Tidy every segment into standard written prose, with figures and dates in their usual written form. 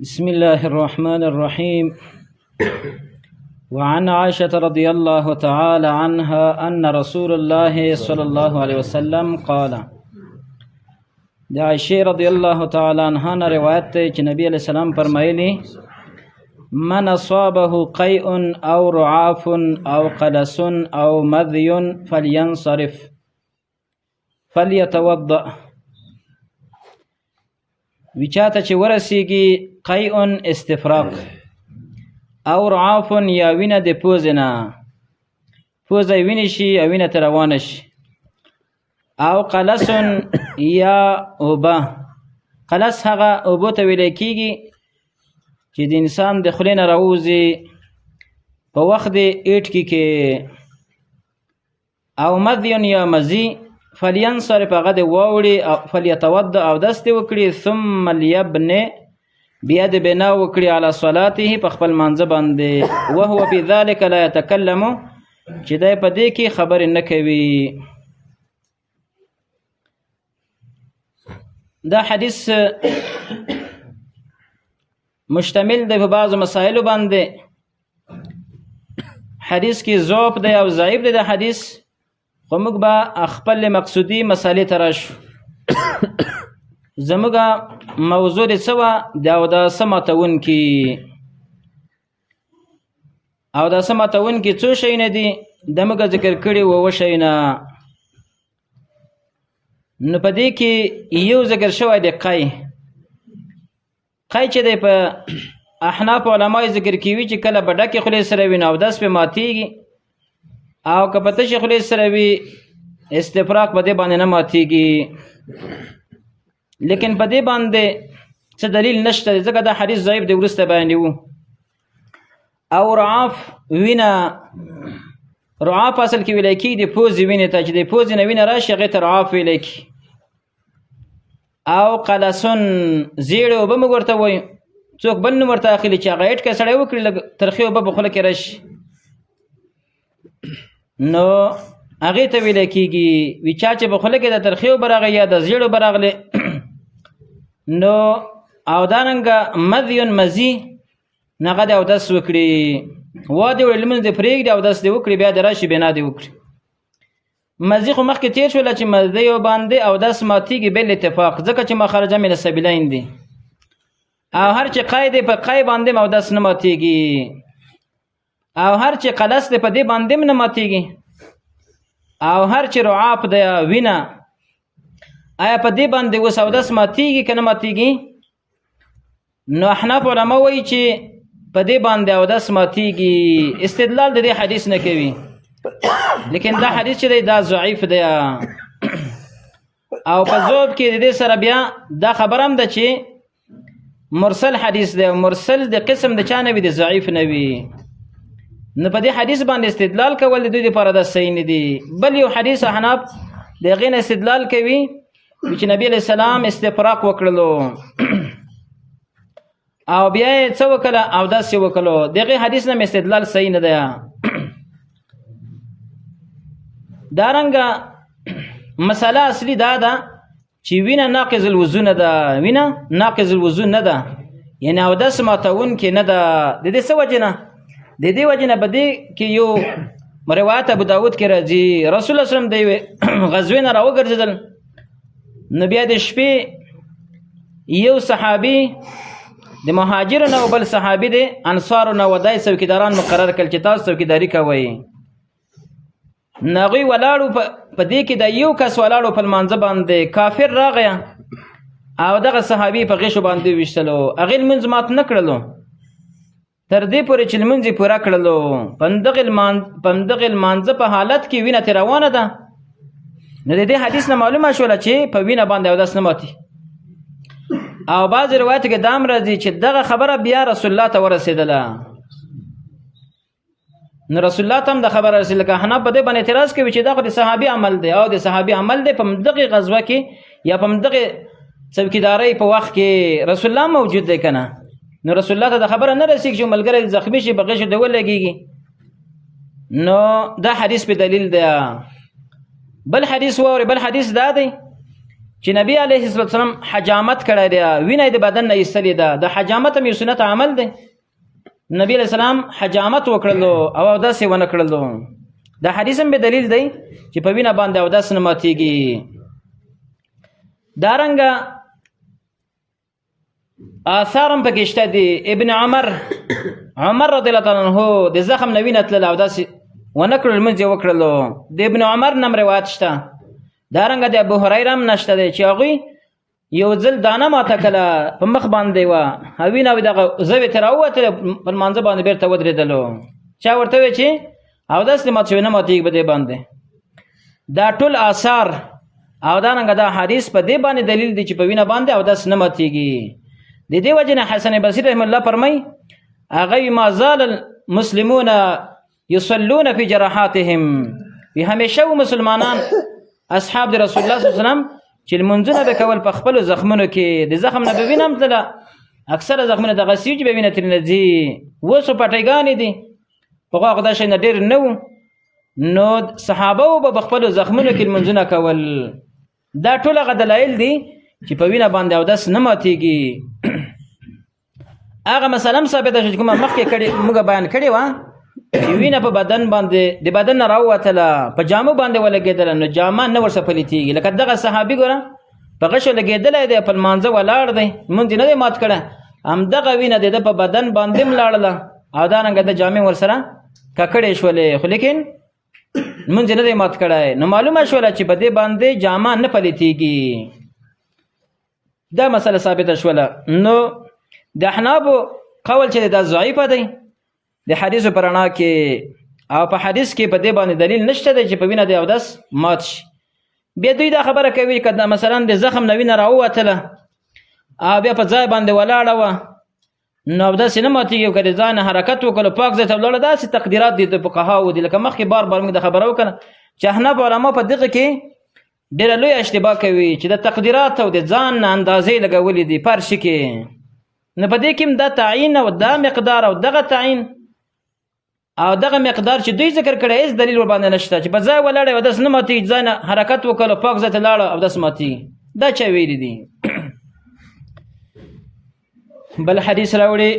بسم الله الرحمن الرحيم. وعن عائشة رضي الله تعالى عنها أن رسول الله صلى الله عليه وسلم قال. د عائشة رضی الله تعالی عنها نه روایت دی چې نبی علیہ السلام فرمایلی: من اصابه قیء او رعاف او قلس او مذی فلینصرف فلیتوضأ. وچاته چې ورسیږي قیء استفراق او رعاف یا وینه د پوزې نه، پوزه یې وینې شي او وینه ترې روانه شي، او قلس یا اوبه. قلس هغه اوبو ته ویلی کېږي چې د انسان د خولې نه راووځي په وخت د ایټکي کې. او مذی یا مزي فلینصرف، هغه دې واوړي، او فلیتوضأ، اودس دې وکړي، ثم لیبني، بیا دې بنا وکړي علی صلاته، په خپل مانځه باندې. وهو فی ذلک لا یتکلم، چې دی په دې کې خبرې نه کوي. دا حدیث مشتمل دی په بعضو مسایلو باندې. حدیث کې ضعف دی او ضعیف دی د حدیث، خو موږ به خپل مقصودي مسالې ته راشو. زموږ موضوع د څه وه؟ د اوداسه ماتوونکي. اوداسه ماتوونکي څو شیونه دي؟ د موږ ذکر کړي اووه شیونه. نو په دې کې یو ذکر شوی دی قی. قی چې دی په احناف علما یې ذکر کوي چې کله به ډکې خولې سره وي نو اودس پې ماتېږي، او که په تشې خولې سره وي استفراق په دې باندې نه ماتېږي. لیکن په دې باندې څه دلیل نشته دی، ځکه دا حدیث ضعیف دی، وروسته بیانوو. او رعاف وینه، رعاف اصل کې ویلی کېږي د پوزې وینې ته، چې د پوزې نه وینه راشي هغې ته رعاف ویلی کېږي. او قلسون زیړې اوبه موږ ورته وایو، څوک بل نوم ورته اخلي چې هغه هټکی سړی وکړي لږ ترخې اوبه په خوله کې راشي، نو هغې ته ویلی کېږي. وي چا چې په خوله کې د ترخې اوبه راغلې یا د زیړو اوبه راغلې، نو او دارنګه مذیون مزي، نو هغه دې اودس وکړي، وا دې وړي لمونځ دې پرېږدي، اودس دې وکړي، بیا دې راشي بنا دې وکړي. مزي خو مخکې تېر شوله چې مزیو باندې اودس ماتېږي بل اتفاق، ځکه چې مخرجه من السبیلین دي، او هر چې قی دی په قی باندې هم اودس نه ماتېږي، او هر چې قلس دی په دې باندې هم نه ماتېږي، او هر چې رعاف دی وینه، آیا په دې باندې اوس اودس ماتېږي که نه ماتېږي؟ نو احناف علما وایي چې په دې باندې اودس ماتېږي. استدلال د دې حدیث نه کوي، لیکن دا حدیث چې دی دا ضعیف دی. او په ذوب کې د دې سره بیا دا خبره هم ده چې مرسل حدیث دی، مرسل د قسم د چا نه وي، د ضعیف نه وي. نو په دې حدیث باندې استدلال کول د دوی دپاره دا صحیح نه دي. بل یو حدیث احناف د هغې نه استدلال کوي چې نبی علیه السلام استفراق وکړلو او بیا یې څه وکړه، اودس یې وکړلو. د هغې حدیث نه استدلال صحیح نه دی. دارنګه مسله اصلي دا ده چې وینه ناقض الوضو نه ده، وینه ناقض الوضو نه ده، یعنې اودس ماتوونکې نه ده. د دې څه وجې نه؟ د دې وجې نه په دې کې یو روایت ابو داود کې راځي، رسول الله صلی الله علیه وسلم د یوې غزوې نه راوګرځېدل، نو بیا د شپې یو صحابي د مهاجرو نه او بل صحابي د انصارو نه ودای څوکیداران مقرر کړل چې تاسو څوکیداري کوئ. نو هغوی ولاړو، په دې کې د یو کس ولاړو په لمانځه باندې، کافر راغی او دغه صحابي په غېښو باندې ویشتلو، هغې لمونځ مات نه کړلو تر دې پورې چې لمونځ یې پوره کړلو. په همدغې لمانځه په حالت کې وینه ترې روانه ده. نو د دې حدیث نه معلومه شوله چې په وینه باندې اودس نه ماتي. او بعضې روایتو کې دا هم راځي چې دغه خبره بیا رسول الله ته ورسېدله، نو رسول الله ته هم د خبره رسېدله. که احناف په دې باندې اعتراض کوي چې دا خو د صحابي عمل دی، او د صحابي عمل دی په همدغې غزوه کې یا په همدغې څوکیدارۍ په وخت کې رسول الله موجود دی که نه، نو رسول الله ته د خبره نه رسېږي چې ملګری زخمي شي په غېږ دې ولګېږي. نو دا حدیث په دلیل دی. بل حدیث واورې، بل حدیث دا دی چې نبی علیه الصلاة والسلام حجامت کړی دی، وینه یې د بدن نه ایستلې ده. د حجامت هم یو سنت عمل دی. نبی علیه السلام حجامت وکړلو او اودس یې ونه کړلو. دا حدیث هم به دلیل دی چې په وینه باندې اودس نه ماتیږي. دارنګه آثار هم پکې شته دي. ابن عمر، عمر رضی الله تعالی عنہ د زخم نه وینه تلله، اودس ونه کړل، لمونځ یې وکړلو. د ابن عمر نم روایت شته. دارنګه د ابو هریره هم نشته دی چې هغوی یو ځل دانه ماته کله په مخ باندې وه او وینه دغه زوې ته راووتله، په لمانځه باندې بېرته ودرېدلو. چا ورته وویل چې اودس دې مات شوی، نه ماتېږي په دې باندې. دا ټول آثار او دارنګه دا حدیث په دې باندې دلیل دی چې په وینه باندې اودس نه ماتېږي. د دې وجې نه حسن بصري رحمه الله فرمایي، هغه ما زال المسلمون یصلون فی جراحاتهم، وی همیشه و مسلمانان اصحاب د رسول الله صلی الله علیه وسلم چې لمونځونه به کول په خپلو زخمونو کې، د زخم نه به وینه هم تلله، اکثره زخمونه دغسې وي چې به وینه ترې نه ځي. اوس خو پټیګانې دي، پخوا خو دا شی نه ډېر نه وو، نو صحابه به په خپلو زخمونو کې لمونځونه کول. دا ټول هغه دلایل دي چې په وینه باندې اودس نه ماتېږي. هغه مسله هم ثابته شوه چې کومه مخکې کړې موږ بیان کړې وه چې وینه په بدن باندې د بدن نه راووتله، په جامو باندې ولګېدله، نو جامه نه ورسره پلیتېږي. لکه دغه صحابي ګوره په غشو لګېدلی دی، په لمانځه ولاړ دی، لمونځ یې نه دی مات کړی، همدغه وینه د ده په بدن باندې هم لاړله او دارنګه د جامې ورسره ککړې شولې، خو لیکن لمونځ یې نه دی مات کړی. نو معلومه شوله چې په دې باندې جامه نه پلیتېږي. دا مسله ثابته شوله. نو د احنافو قول چې دا ضعیفه دی د حدیث په رڼا کې، او په حدیث کې په دې باندې دلیل نشته دی چې په وینه د اودس مات شي. بیا دوی دا خبره کوي که مثلا د زخم نه وینه راووتله او بیا په ځای باندې ولاړه وه، نو اودس یې نه ماتېږي، که د ځای نه حرکت وکړو پاک ځای ته ولاړه. داسې تقدیرات دي د فقهاوو دي، لکه مخکې بار بار موږ د خبره وکړه چې احناف علما په دغه کې ډېره لویه اشتباه کوي چې د تقدیرات او د ځان نه اندازې لګولې دي په هر شي کې. نو په دې کې هم دا تعین او دا مقدار او دغه تعین او دغه مقدار چې دوی ذکر کړی هېڅ دلیل ورباندې نشته چې په ځای ولاړی اودس نه ماتېږي، ځای نه حرکت وکړو پاک ځای ته لاړه اودس ماتېږي. دا چا ویلي دي؟ بل حدیث راوړي،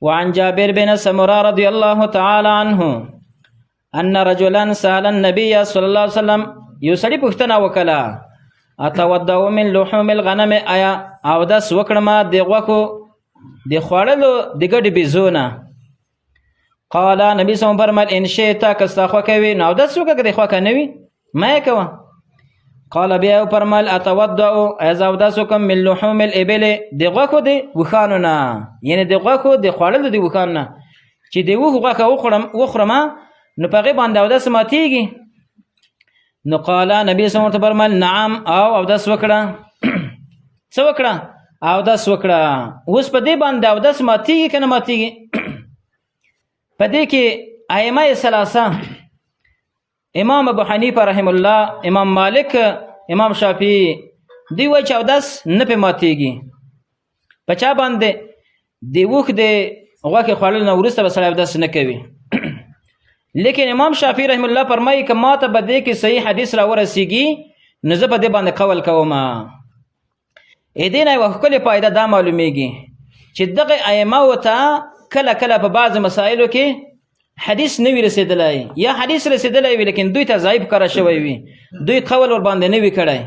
وعن جابر بن سمره رضی الله تعالی عنه ان رجلا سأل النبي صلی الله علیه وسلم، یو سړي پوښتنه وکړه، اتودع من لحوم الغنم، آیا اودس وکړم د غوښو د خوړلو د ګډې بیزو نه؟ قال نبی صلی الله علیه وسلم فرمایل، ان شئت، که ستا خوښه وي نو اودس وکړه، که دې خوښه نه وي مه یې کوه. قال بیا یې وفرمایل، اتودع، ایا زه اودس وکړم من لحوم الابل، د غوښو د اوښانو نه، یعنې د غوښو د خوړلو د اوښانو نه، چې د اوښ غوښه وخورم نو په هغې باندې اودس ماتېږي. نو قال نبی صلی الله علیه وسلم ورته فرمایل، نعم، او اودس وکړه. څه وکړه؟ اودس وکړه. اوس په دې باندې اودس ماتېږي که نه ماتېږي؟ په دې کې ائمه ثلاثه، امام ابو حنیفه رحم الله، امام مالک، امام شافعي، دوی وایي چې اودس نه پې ماتېږي. په چا باندې؟ د اوښ د غوښې خوړلو نه وروسته به سړی اودس نه کوي. لیکن امام شافعي رحم الله فرمایي که ما ته په دې کې صحیح حدیث راورسیږي نو زه په دې باندې قول کوم. دې نه یوه ښکلې فایده دا معلومیږي چې دغه ائمه ته کله کله په بعض مسایلو کې حدیث نه وي رسېدلی، یا حدیث رسېدلی وي لیکن دوی ته ضعیف کره شوی وي، دوی قول ورباندې نه وي کړی.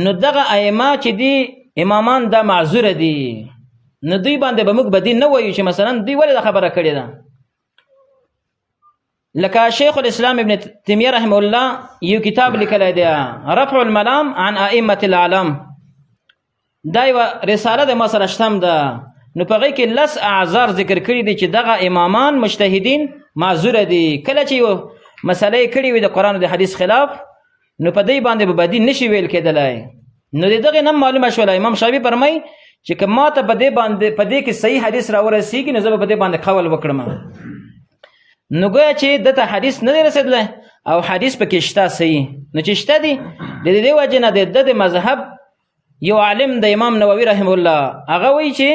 نو دغه ائمه چې دي امامان دا معذوره دي، نو دوی باندې به موږ بدی نه وایو چې مثلا دوی ولې دا خبره کړې ده. لکه شیخ الاسلام ابن تیمیه رحمه الله یو کتاب لیکلی دی، رفع الملام عن ائمه العالم، دا یوه رساله ده ما سره شتم ده. نو په هغې کې لس اعذار ذکر کړي دي چې دغه امامان مجتهدین معذوره دي، کله چې یو مسله یې کړې وي د قرآن او د حدیث خلاف، نو په دې باندې به بدی نشي ویل کېدلی. نو د دغې نه معلومه شوله امام شافعي فرمایي چې که ما ته په دې باندې په دې کې صحیح حدیث راورسیږي نو زه به په دې باندې قول وکړم. نو ګویا چې ده ته حدیث نه دی رسېدلی او حدیث پکې شته صحیح، نو چې شته دی د دې وجې نه د ده د مذهب یو عالم د امام نووي رحمه الله هغه وایي چې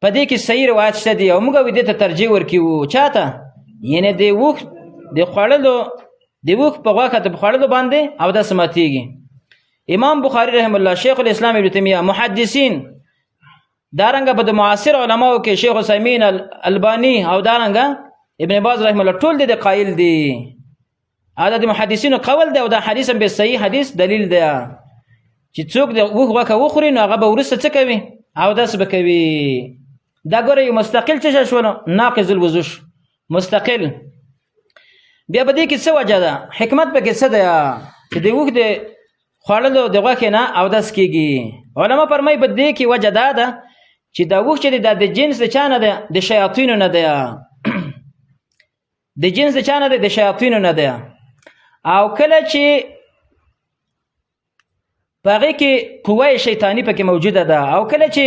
په دې کې صحیح روایت شته دی او موږ دې ته ترجیح ورکوو. چاته؟ یعنې د اوښ د خوړلو د اوښ په غوښه د خوړلو باندې اودس ماتیږي. امام بخاری رحم الله، شیخ الاسلام ابن تیمیه، محدثین، دارنګه په د معاصر علماو کې شیخ عثیمین، البانی او دارنګه ابن باز رحم الله ټول د قائل دي. دا د محدثینو قول دی او دا حدیث هم به صحیح حدیث دلیل دی چې څوک د اوښ غوښه وخوري نو هغه به وروسته څه کوي؟ اودس به کوي. دا ګوره یو مستقل څه شول، ناقض الوضو شو مستقل. بیا په دې کې څه وجه ده، حکمت پکې څه دی چې د اوښ د خوړلو د غوښې نه اودس کېږي؟ علما فرمایي په دې کې وجه دا ده چې دا اوښ چې دی دا د جنس د چا نه دی؟ د شیاطینو نه دی. د جنس د چا نه دی؟ د شیاطینو نه دی. او کله چې په هغې کې قوه شیطاني پکې موجوده ده، او کله چې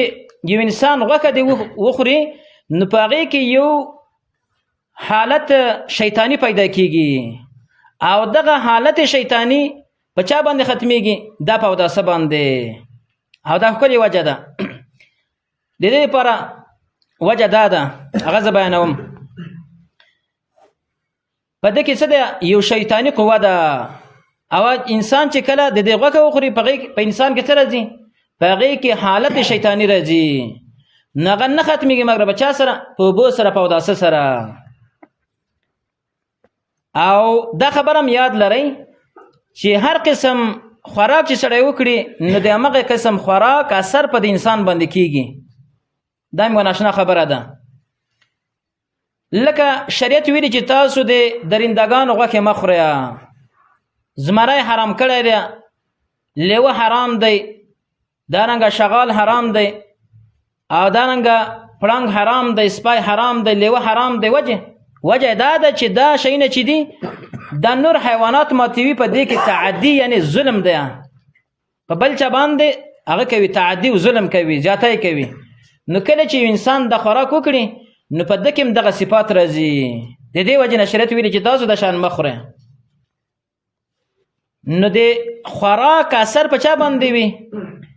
یو انسان غوښه دی وخوري نو په هغې کې یو حالت شیطانی پیدا کیږي، او دغه حالت شیطانی په چا باندې ختمیږي؟ دا په اوداسه باندې. او دا ښکلې وجه ده. د دې لپاره وجه دا ده، هغه زه بیانوم. په دې کې څه ده؟ یو شیطانی قوه ده، او انسان چې کله د دې غوښه وخوري په انسان کې څه راځي؟ په هغې کې حالت شیطانی راځي، نو هغه نه ختمیږي مګر په چا سره؟ په اوبو سره، په اوداسه سره. او دا خبره هم یاد لرئ چې هر قسم خوراک چې سړی وکړي نو د همغه قسم خوراک اثر په د انسان باندې کیږي. دا هم یوه ناشنا خبره ده. لکه شریعت ویلي چې تاسو د درندګانو غوښې مه خورئ، زمری حرام کړی دی، لیوه حرام دی، دارنګه شغال حرام دی، او دارنګه پړنګ حرام دی، سپی حرام دی، لیوه حرام دی. وجه دا ده چې دا شیونه چې دي دا نور حیوانات ماتوي، په دې کې تعدی یعنی ظلم دی، په بل چا باندې هغه کوي، تعدی او ظلم کوي، زیاتی کوي. نو کله چې یو انسان د خوراک وکړي نو په ده کې هم دغه صفات راځي. د دې وجې نه شریعت ویلي چې تاسو دا شیان مه خورئ. نو د خوراک اثر په چا باندې وي؟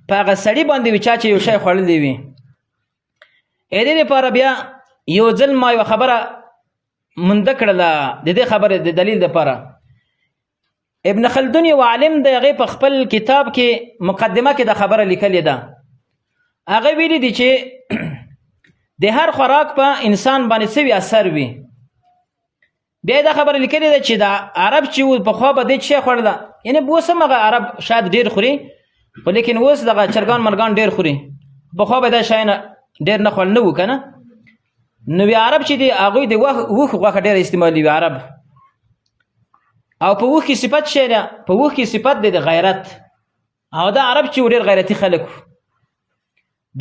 په هغه سړي باندې وي چا چې یو شی خوړلی وي. د دې لپاره بیا یو ځل ما یوه خبره مونده کړله د دې خبرې د دلیل لپاره. ابن خلدون یو عالم دی، هغې په خپل کتاب کې مقدمه کې دا خبره لیکلې ده. هغه ویلي دي چې د هر خوراک په انسان باندې څه وي اثر وي. بیا دا خبره لیکلې ده چې دا عرب چې وو پخوا به دې څه خوړله، یعنی اوس هم هغه عرب شاید ډېر خوري، خو لیکن اوس دغه چرګان مرګان ډېر خوري، پخوا به دا شیان ډېر نه خوړل نه وو که نه. نو وی عرب چې دي هغوی د اوښ غوښه ډېره استعمالوي عرب. او په اوښ کې صفت شی ده، په اوښ کې صفت دی د غیرت، او دا عرب چې ډېر غیرتي خلک وو.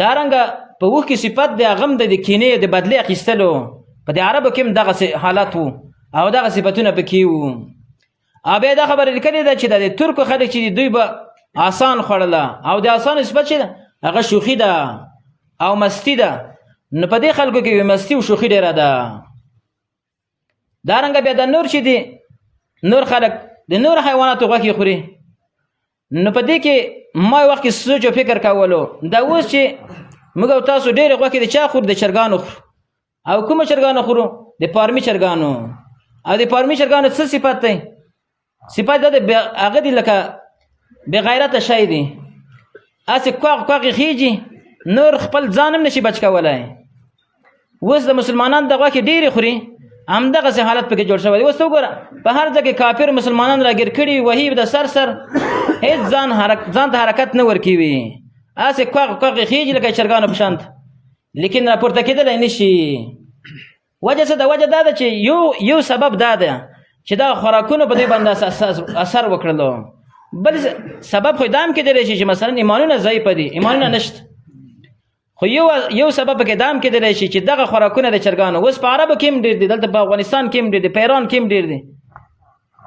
دارنګه په اوښ کې صفت دی هغه هم د کینې د بدلې اخیستلو، په دې عربو کې هم دغسې حالت وو او دغه صفتونه پکې وو. او بیا دا خبره لیکلې ده چې د ترکو خلک چې دي دوی به آسان خوړله، او د آسان صفت چې ده هغه شوخي ده او مستی ده، نو په دې خلکو کې مستی او شوخي ډېره ده. دارنګه بیا د نور چې دي نور خلک د نور حیواناتو غوښې خوري، نو په دې کې ما یو وخت کې سوچ او فکر کولو، دا اوس چې موږ او تاسو ډېرې غوښې د چا خورو؟ د چرګانو خورو. او کومو چرګانو خورو؟ د پارمي چرګانو. او د پارمي چرګانو څه صفت دی؟ صفت دا دی هغه دی لکه بې غیرته شی دی، هسې کوغ کوغ یې خېږي، نور خپل ځان هم نشي بچ کولی. اوس د مسلمانان د غوښې ډېرې خوري، همدغسې حالت پکې جوړ شوی دی. اوس ته وګوره په هر ځای کې کافر مسلمانان راګیر کړي، وهي د سر سر، هېڅ ځان ته حرکت نه ورکوي، هسې کوغ کوغ یې خېږي لکه چرګانو په شان، لیکن راپورته کېدلی نه شي. وجه څه ده؟ وجه دا ده چې یو سبب دا ده چې دا خوراکونو په دې باندې اثر وکړلو. بل سبب خو دا هم کېدلی شي چې مثلا ایمانونه ضعیفه دي، ایمانونه نشته، خو یو سبب پکې دا هم کېدلی شي چې دغه خوراکونه د چرګانو اوس په عربو کې هم ډېر دي، دلته په افغانستان کې هم ډېر دي، په ایران کې هم ډېر دي،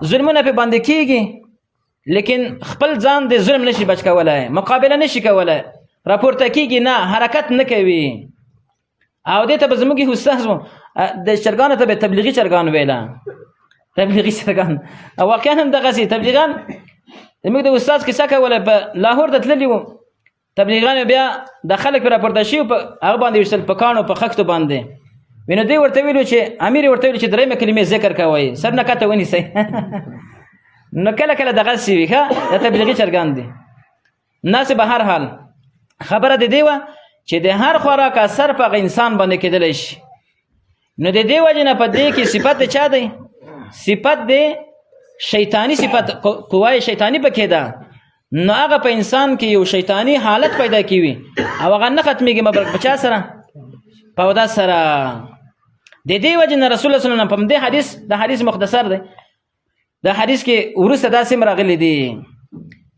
ظلمونه پې باندې کېږي، لیکن خپل ځان د ظلم نشي بچ کولی، مقابله نشي کولی، راپورته کېږي نه، حرکت نه کوي. او دې ته به زموږ استاد و، د چرګانو ته به تبلیغي چرګان ویله، تبلیغي چرګان. او واقعا هم دغسې تبلیغان زموږ د استاد کیسه کوله، په لاهور ته تللي وو، تبلیغان بیا د خلک پر راپورته شي په هغه باندې ویشتل، په کاڼو په خښتو باندې. وینو دوی ورته ویلو چې امیر ورته ویلو چې درېیمه کلمې ذکر کوئ، سر نه کته ونیسئ. نو کله کله دغه سی وي ښه، د تبلیغي چرګان دي. ناسې به هر حال خبره د دی وه چې د هر خوراک اثر په هغه انسان باندې کېدلی شي. نو د دې وجې نه په دې کې صفت د چا دی؟ صفت د شیطانی صفت، قوای شیطانی پکې ده. نو هغه په انسان کې یو شیطانی حالت پیدا کیوي او هغه نه ختمېږي مګر په چا سره؟ په اودس سره. د دې وجې نه رسول الله صلی الله علیه وسلم په دې حدیث، د حدیث مختصر دی، د حدیث کې وروسته داسې هم راغلي دي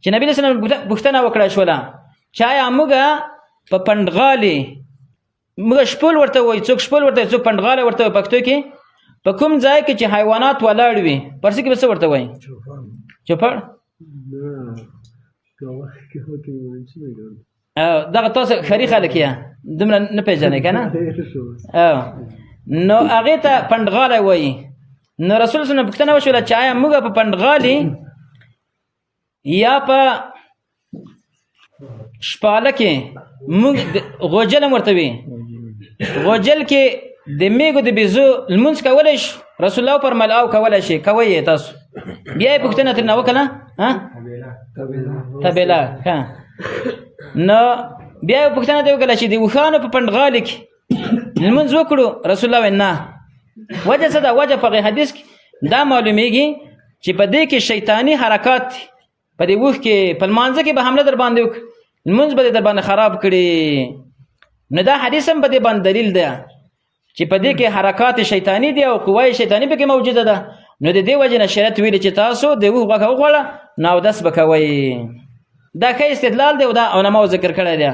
چې نبی صلی الله علیه وسلم پوښتنه وکړه شوله چې آیا موږ په پنډغالي، موږ شپول ورته وایي، څوک شپول ورته وایي، څوک پنډغالی ورته وایي پښتو کې، په کوم ځای کې چې حیوانات ولاړ وي پارسي کې به څه ورته وایي؟ چوپړ. دغه تاسو ښاري خلک یې دومره نه پېژنئ که نه؟ نو هغې ته پنډغالی وایي. نو رسول صلی الله علیه وسلم پوښتنه وشوله چې آیا موږ په پنډغالي یا په شپاله کې موږ غوجل هم ورته وي، غوجل کې د میږو د بیزو لمونځ کولی شو؟ رسول الله فرمایل او کولی شي، کوئ یې تاسو. بیا یې پوښتنه ترېنه وکړه، تبیله ښه. نو بیا یې پوښتنه ترې وکړه چې د اوښانو په پنډغالي کې لمونځ وکړو؟ رسول الله ویل نه. وجه څه ده؟ وجه په هغې حدیث کې دا معلومیږي چې په دې کې شیطاني حرکات دي، په دې اوښ کې په لمانځه کې به حمله در باندې وکړي، لمونځ به دې در باندې خراب کړي. نو دا حدیث هم په دې باندې دلیل دی چې په دې کې حرکات شیطاني دي او قوای شیطاني پکې موجوده ده. نو د دې وجې نه شریعت ویلي چې تاسو د اوښ غوښه وخوړه نو اودس به کوئ. دا ښه استدلال دی او دا علماو ذکر کړی دی.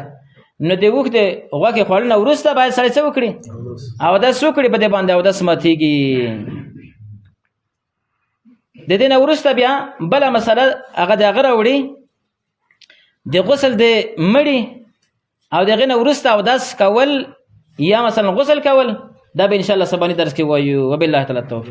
نو د اوښ د غوښې خوړل نه وروسته باید سړی څه وکړي؟ اودس وکړي، په دې باندې اودس ماتېږي. د دې نه وروسته بیا بله مسله هغه د هغه راوړي، د غسل د مړي او د هغې نه وروسته اودس کول یا مثلا غسل کول، دا به انشاءالله سباني درس کې وایو. وبالله تعالی التوفیق.